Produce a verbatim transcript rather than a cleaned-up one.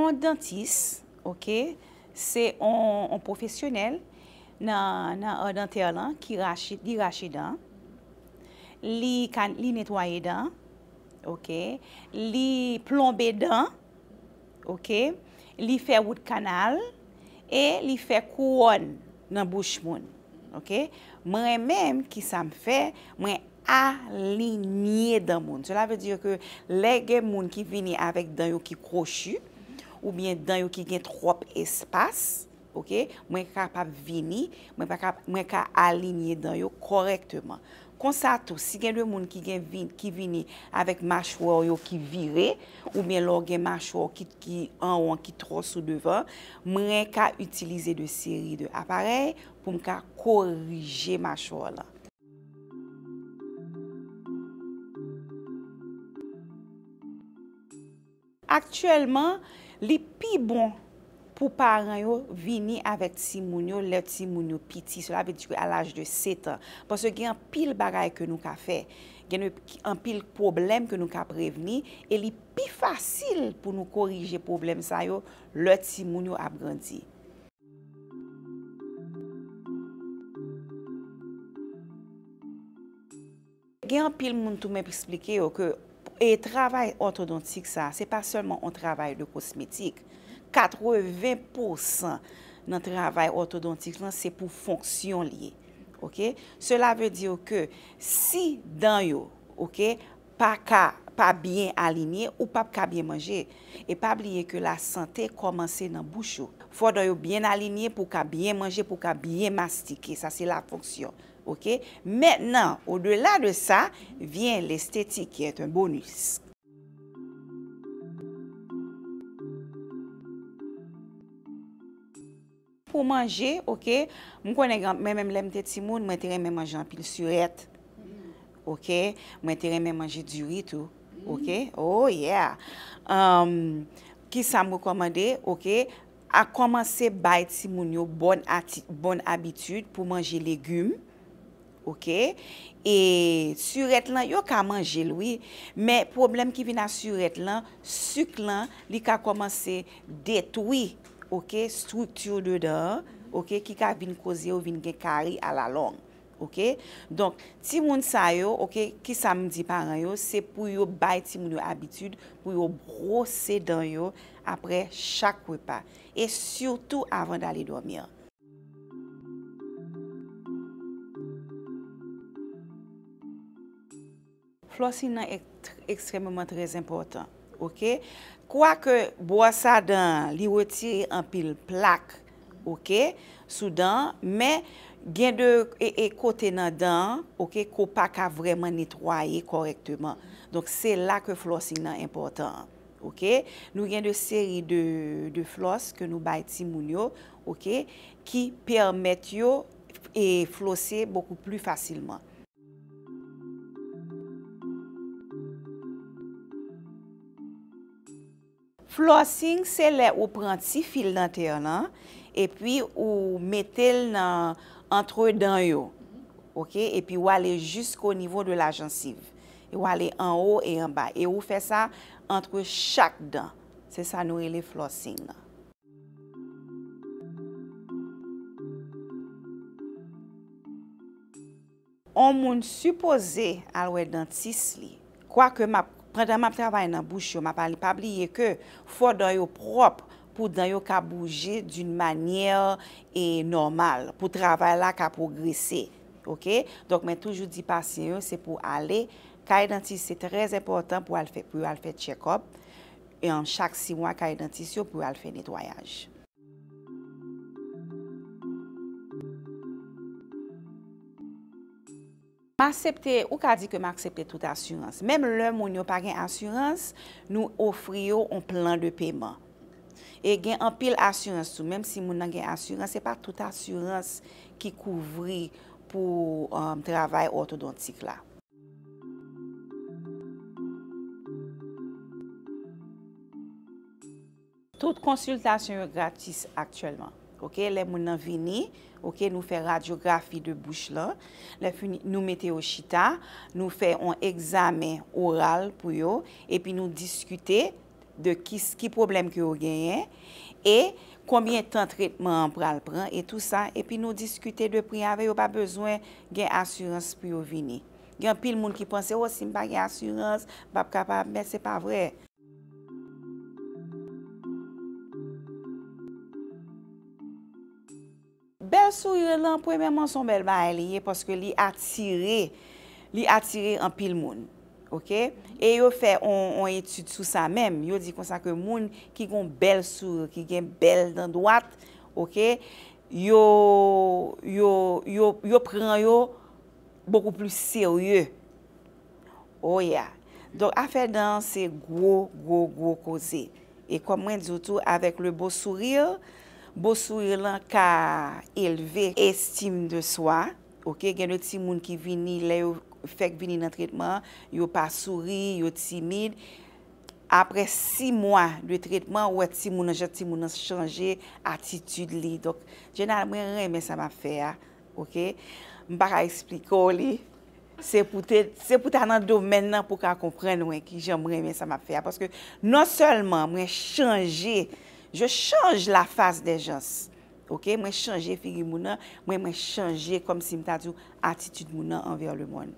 Yon dantis, oke, se yon, yon pwofesyonèl nan, nan ar dantè lan ki rache, li rache dan, li ka, li netwaye dan, oke, li plonbe dan, oke, li fè wout kanal e li fè kouwòn nan bouch moun. Oke? Mwen menm, ki sa m fè? Mwen alinye dan moun. Sela vle di ke lè gen moun ki vini avèk dan yo ki kwochi, oubyen dan yo ki gen twòp espas, oke, mwen kapab vini, mwen pa ka, mwen ka alinye dan yo kòrèkteman. Konsa tou, si gen de moun ki gen vin, ki vini avèk machwa yo ki vire, oubyen lè w gen machwa ki, ki anwo, ki twò sou devan, mwen ka itilize de seri de aparèy pou m ka korije machwa lan. Aktyèlman, li pi bon pou paran yo vini avèk timoun yo lè timoun yo piti. Sela vle di ke a laj de sèt an. Paske gen anpil bagay ke nou ka fè. Gen de, anpil pwoblèm ke nou ka prevni e li pi fasil pou nou korije pwoblèm sa yo lè timoun yo ap grandi. Gen anpil moun tou m ap eksplike yo ke, e, travay òtodontik sa, se pa sèlman yon travay de kosmetik. Katreven pousan nan travay òtodontik lan, se pou fonksyon li ye. Oke? Sela vle di ke si dan yo, oke, pa ka, pa byen alinye, ou p ap ka byen manje. E pa bliye ke lasante kòmanse nan bouch ou. Fò dan yo byen alinye pou w ka byen manje, pou w ka byen mastike. Sa se la fonksyon. Oke? Maintenant, au-delà de ça, vient l'esthétique, qui est un bonus. Pou manje, oke, m konnen gen, mwen menm lè m te timoun, mwen te renmen manje anpil sirèt. Oke, mwen te renmen manje diri tou. Oke, oh yeah. Um, ki sa m rekòmande? Oke, a kòmanse bay timoun yo bòn ati-, bòn abitid pou manje legim. Oke? E sirèt lan, yo ka manje l, wi. Men pwoblèm ki vin a sirèt lan, sik lan, li ka kòmanse detwi, oke, estrikti de dan an, oke, ki ka vin koze yo vin gen kari alalong. Oke? Donk, timoun sa yo, oke, ki sa m di paran yo, se pou yo bay timoun yo abitid pou yo bwose dan yo apre chak repa. E sitou avant d'aller dormir. Flossing nan ek-, ekstrèmeman trè enpòtan, oke? Kwake bwòs a dan an, li retire anpil plak, oke, sou dan an, men gen de, e, e kote nan dan an, oke, ke w pa ka vrèman netwaye kòrèkteman. Donk, se la ke flossing nan enpòtan an. Oke? Nou gen de seri de, de floss ke nou bay timoun yo, oke, ki pèmèt yo, e, flose bokou pli fasilman. Flossing, se lè ou pran ti fil dantè lan, epi ou mete l nan antre dan yo, oke? Epi ou ale jusqu'au niveau de la gencive. E w ale anwo e anba. E ou fè sa antre chak dan. Se sa nou rele flossing nan. On moun sipoze al wè dantis li. Kwake m ap, pandan m ap travay nan bouch yo, m ap al, pa bliye ke fò dan yo pwòp pou dan yo ka bouje d'une manière, e, nòmal, pou travay la ka pwogrese. Oke? Donk, mwen toujou di pasyan yo, se pou ale kay dantis, se trè enpòtan pou al fè, pou yo al fè check-up, e, chak sis mwa kay dantis yo pou yo al fè netwayaj. M aksepte, ou ka di ke m aksepte tout asirans. Menm lè moun yo pa gen asirans, nou ofri yo yon plan de peman. E gen anpil asirans tou, menm si moun nan gen asirans, se pa tout asirans ki kouvri pou, um, travay òtodontik la. Tout konsiltasyon yo gratis aktyèlman. Oke, lè moun nan vini, oke, nou fè radyografi de bouch lan. Lè fini, nou mete yo chita, nou fè yon egzamen oral pou yo, epi nou diskite de ki, ki pwoblèm ke yo genyen, e konbyen tan tretman an pral pran, e tou sa, epi nou diskite de pri avè yo, pa bezwen gen asirans pou yo vini. Gen anpil moun ki panse, o, si m pa gen asirans, m p ap kapab, men se pa vre. Bèl souri lan, premyèman, se yon bèl bagay li ye, paske li atire, li atire anpil moun. Oke? E yo fè on, on etid sou sa menm. Yo di konsa ke moun ki gen yon bèl souri, ki gen bèl dan dwat, oke, yo, yo, yo, yo pran yo bokou pli serye. Oh yeah. Donk, afè dan se gwo, gwo, gwo koze. E kòm mwen di w tou, avèk le beau sourire, beau sourire lan ka elve estim de swa. Oke, gen de timoun ki vini, lè yo fèk vini nan tretman an, yo pa souri, yo timid. Apre sis mwa de tretman, ou wè timoun nan, jan timoun nan chanje atitid li. Donk, Jenal, mwen renmen sa m ap fè a, oke? M pa ka eksplike w li. Se pou te, se pou ta nan domèn nan pou ka konprann mwen kijan m renmen sa m ap fè a. Paske non sèlman mwen chanje, je change la face des gens. Oke, mwen chanje figi moun nan, mwen, mwen chanje kòmsi m ta di w atitid moun nan anvè lemonn.